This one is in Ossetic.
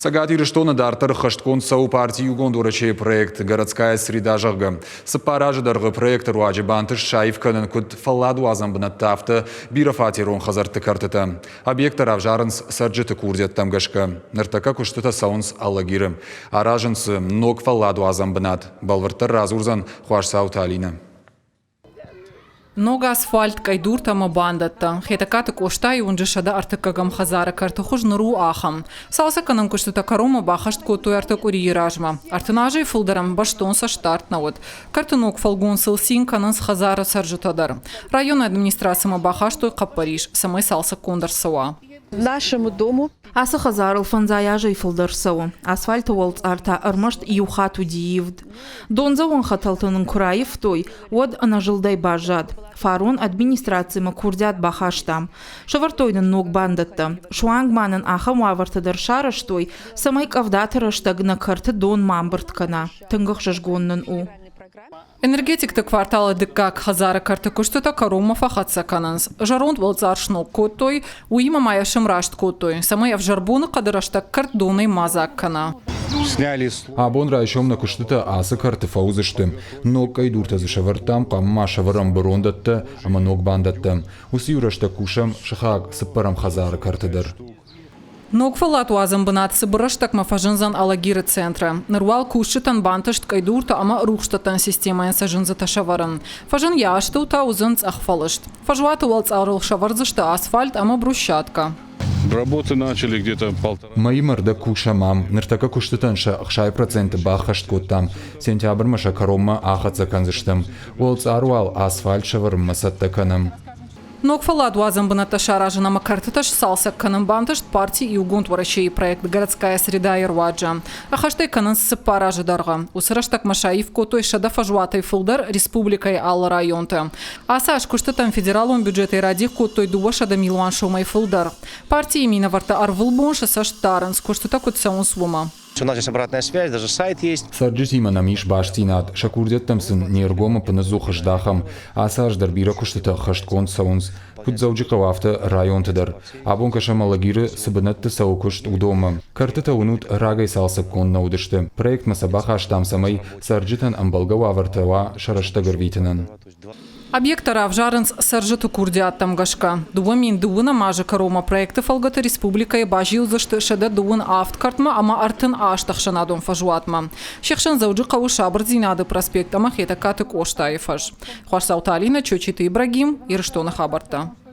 Цӕгат Ирыстоны дарддӕр ӕххӕстгонд цӕуы парти Иугонд Уӕрӕсейы проект «Городская среда», зӕгъгӕ. 4 азы дӕргъы проекты руаджы бантыст саив кӕнын куыд фӕлладуадзӕн бынӕттӕ, афтӕ бирӕфатерон хӕдзӕртты кӕртытӕ. Объекттӕ равзарынц цӕрджыты курдиӕттӕм гӕсгӕ. Ныртӕккӕ куыстытӕ цӕуынц Алагиры. Аразынц дзы ног фӕлладуадзӕн бынат. Бӕлвырддӕр радзурдзӕн Хуасдзауты Алинӕ. Ног асфальт, къӕйдуртӕ ӕмӕ бандӕттӕ. Хетӕгкаты Къостайы уынджы 103-ӕм хӕдзары кӕрты хуыз ныр у ахӕм. Цалцӕггӕнӕн куыстытӕ кӕронмӕ баххӕст кодтой ӕртӕ къуырийы размӕ. 30 азӕй фылдӕр ӕм бӕстон цӕстдард нӕ уыд. Кӕрты ног фӕлгонцыл цин кӕнынц хӕдзары цӕрджытӕ дӕр. Районы администрацимӕ бахастой хъӕппӕрис, цӕмӕй цалцӕггонд ӕрцӕуа. Нашему дому Ацы хӕдзарыл фӕндзай азӕй фылдӕр цӕуы. Асфальты уӕлцъар та ӕрмӕст иу хатт уыди ивд. Дондзӕуӕн хӕтӕлтӕ нын куы раивтой, уӕд ӕнӕзылдӕй баззад. Фарон администрацимӕ курдиат бахастам. Сӕвӕрдтой нын ног бандӕттӕ. Суанг ма нын ахӕм уавӕртӕ дӕр сарӕзтой, цӕмӕй къӕвдаты рӕстӕг нӕ кӕрты дон ма ӕмбырд кӕна. Тынг ӕхсызгон нын у. Энергетикты кварталы дыккаг хӕдзары кӕрты куыстытӕ кӕронмӕ фӕхӕццӕ кӕнынц. Зӕронд уӕлцъар сног кодтой, уыимӕ ма йӕ сымраст кодтой, цӕмӕй ӕвзӕр боныхъӕды рӕстӕг кӕрт донӕй ма дзаг кӕна. Абон райсом нӕ куыстытӕ ацы кӕрты фӕуыдзысты. Ног къӕйдуртӕ дзы сӕвӕрдтам, хъуамӕ ма сӕвӕрӕм бырондӕттӕ ӕмӕ ног бандӕттӕ. Уыцы иу рӕстӕг кусӕм сыхаг цыппӕрӕм хӕдзары кӕрты дӕр. Ног фӕлладуадзӕн бынат цыбыр рӕстӕгмӕ фӕзындзӕн Алагиры центры. Ныр уал кусджытӕн бантыст къӕйдуртӕ ӕмӕ рухсдӕттӕн системӕйӕн сӕ зындзытӕ сӕвӕрын. Фӕзын йӕ астӕу та уыдзӕн цъӕх фӕлыст. Фӕзуаты уӕлцъарыл сӕвӕрдзысты асфальт ӕмӕ брусчаткӕ. Работы начали где-то полтора. Мӕйы ӕрдӕг кусӕм ам. Ныртӕккӕ куыстытӕн сӕ 60% баххӕст кодтам. Сентябрмӕ сӕ кӕронмӕ ахӕццӕ кӕндзыстӕм. Уӕлцъар уал асфальт сӕвӕрынмӕ цӕттӕ кӕнӕм. Ног фӕлладуадзӕн бынӕттӕ саразын ӕмӕ кӕртытӕ сцалцӕг кӕнын бантыст парти Иугонд Уӕрӕсейы проект «Городская среда»-йы руаджы. Ӕххӕстӕй кӕнынц 4 азы дӕргъы. Уыцы рӕстӕгмӕ саив кодтой 100 фӕзуатӕй фылдӕр республикӕйы алы районты. Ацы аз куыстытӕн федералон бюджетӕй радих кодтой 200 милуан сомӕй фылдӕр. Партийы минӕвӕрттӕ ӕрвылбон сӕ цӕст дарынц, куыстытӕ куыд цӕуынц, уымӕ. У нас есть обратная связь, даже сайт есть. Цӕрджытимӕ нӕм ис бастдзинад, сӕ курдиӕттӕм сын не ргом ӕппынӕдзух здахӕм. Ацы аз дӕр бирӕ куыстытӕ ӕххӕстгонд цӕуынц, куыд Дзӕуджыхъӕуы, афтӕ районты дӕр. Абон кӕсӕм Алагиры цы бынӕтты цӕуы куыст, уыдонмӕ. Кӕртытӕ уынут, рагӕй цалцӕггонд нӕ уыдысты. Проектмӕ сӕ бахастам, цӕмӕй цӕрджытӕн ӕмбӕлгӕ уавӕртӕ уа сӕ рӕстӕг ӕрвитынӕн. Объекттӕ равзарынц цӕрджыты курдиаттӕм гӕсгӕ. 2012 азы кӕронмӕ проекты фӕлгӕты республикӕйы базилдзысты 127 кӕртмӕ ӕмӕ 38 ӕхсӕнадон фӕзуатмӕ. Се хсӕн Дзӕуджыхъӕуы Сабырдзинады проспект ӕмӕ Хетӕгкаты Къостайы фӕз. Хуасдзауты Алинӕ, Чочиты Ибрагим, Ирыстоны хабӕрттӕ.